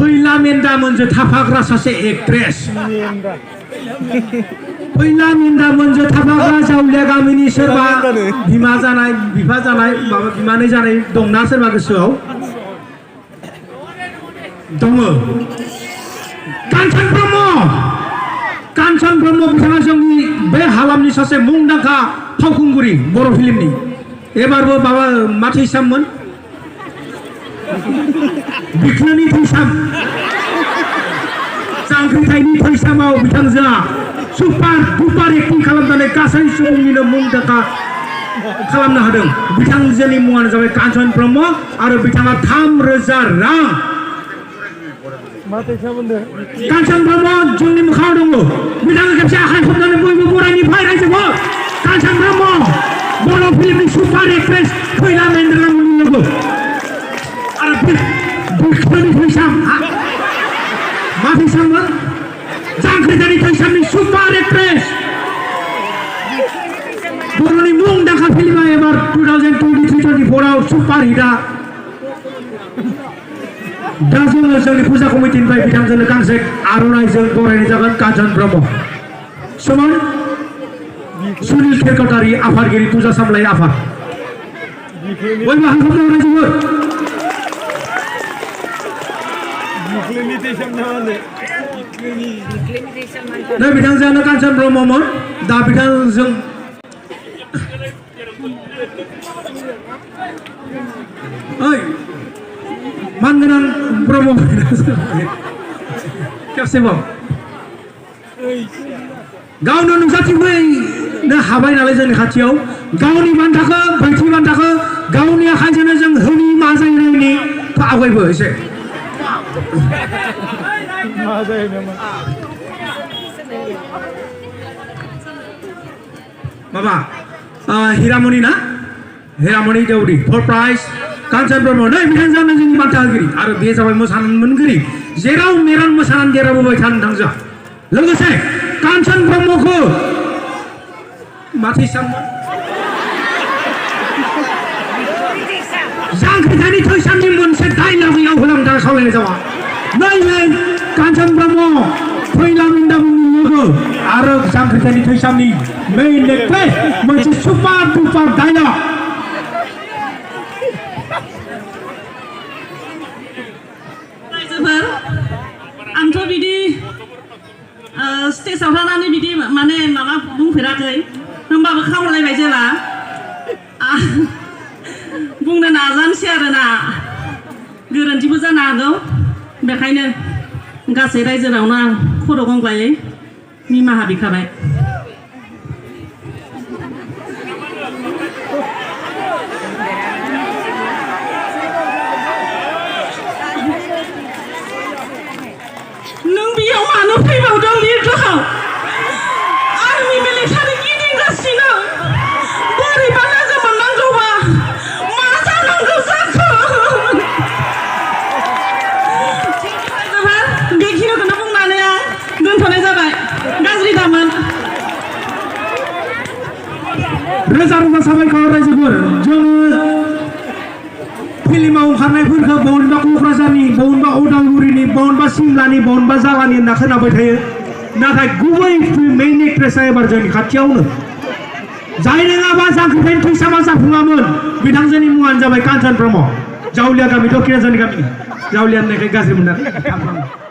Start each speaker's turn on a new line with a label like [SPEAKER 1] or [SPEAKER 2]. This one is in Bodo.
[SPEAKER 1] फैला मेन्दा मोनजो थाफाग्रा सासे एक्ट्रेस फैला मेन्दा मोनजो थाफाग्रा जावलिया गामिनि सोरबा बिमा जानाय बिफा जानाय माबा बिमानै जानाय दंना सोरबा गोसोआव दङ कान्चन ब्रह्म बिथाङा जोंनि बे हालामनि सासे मुंदांखा फावखुंगुरि बर' फिल्मनि एबारबो माबा मा थैसाममोन बिख्लोनि थैसाम जांख्रिथायनि थैसामाव बिथांजोआ सुपार डुपार एक्टिं खालामनानै गासै सुबुंनिनो मुंदांखा खालामनो हादों बिथांजोनि मुङानो जाबाय कान्चन ब्रह्म आरो बिथाङा 3,000 रां कान्चन ब्रह्म जोंनि मोखाङाव दङ बिथाङा खेबसे आखाइ खबनानै बयबो बरायनिफ्राय रायजोखौ कान्चन ब्रह्म बर' फिल्मनि सुपार एक्ट्रेस फैला मेन्दा मोननि लोगो आरो बिख्लोनि थैसाम मा थैसाममोन जांख्रिथायनि थैसामनि सुपार एक्ट्रेस बर'नि मुंदांखा फिल्मा एबार 2023-24 आव सुपार हिटआ दा जोङो जोंनि फुजा कमिटिनिफ्राय बिथांजोनो गांसे आर'नाइजों बरायनाय जागोन कान्चन ब्रह्म समान सुनिल खेरकटारि आफादगिरि फुजा सामलाय आफाद बयबो हांखो रायजोफोर नै बिथांजोआनो कान्चन ब्रह्ममोन दा बिथांजों ओइ मानगोनां ब्रह्म खेबसेबाव गावनो नुजाथिफैनो हाबाय नालाय जोंनि खाथियाव गावनि बान्थाखौ बैथि बान्थाखौ गावनि आखाइजोंनो जों होनि मा जायनि आवगायबो एसे माबा हिरामणि ना हिरामणि देउरि फर प्राइज कान्चन ब्रह्म नै बिथांजोआनो जोंनि बान्था होगिरि आरो बे जाबाय मोसानाय मोनगिरि जेराव मेराव मोसानानै देरहाबोबाय थानो नोंथांजोआ लोगोसे कान्चन ब्रह्मखौ माथैसाममोन जांख्रिथायनि थैसामनि मोनसे डाइलगआव होलांनो थाखाय खावलायनाय जाबाय नै कान्चन ब्रह्म फैला मेन्दा मोननि लोगो आरो जांख्रिथायनि थैसामनि मेइन एक्ट्रेस मोनसे सुपार डुपार डाइलग
[SPEAKER 2] आंथ' बिदि स्टेजाव थानानै बिदि माने माबा बुंफेराखै होमबाबो खावलायबाय जेला बुंनो नाजानोसै आरोना गोरोन्थिबो जानो हागौ बेखायनो गासै रायजोनावनो आं खर' गंग्लायै निमाहा बिखाबाय बेयाव मानो फैबावदों लिरथ'खौ आंनि मिलिटारि गिदिंगासिनो बोरैबा लोगो मोननांगौबा मा जानांगौ जाखो बेखिनिखौनो बुंनानै आं दोनथ'नाय जाबाय गाज्रि दामोन रोजा रोजा साबायखर रायजोफोर जोङो फिल्माव ओंखारनायफोरखौ बबेबा क'क्राझारनि बबेबा उदालगुरिनि बबेबा सिमलानि बबेबा जालानि होनना खोनाबाय थायो नाथाय गुबै मेइन एक्ट्रेसआ एबार जोंनि खाथियावनो जाय नङाबा जांख्रिथायनि थैसामा जाफुङामोन बिथांजोनि मुङानो जाबाय कान्चन ब्रह्म जावलिया गामि दक्षिणाजानि गामिनि जावलिया होननायखाय गाज्रि मोनदों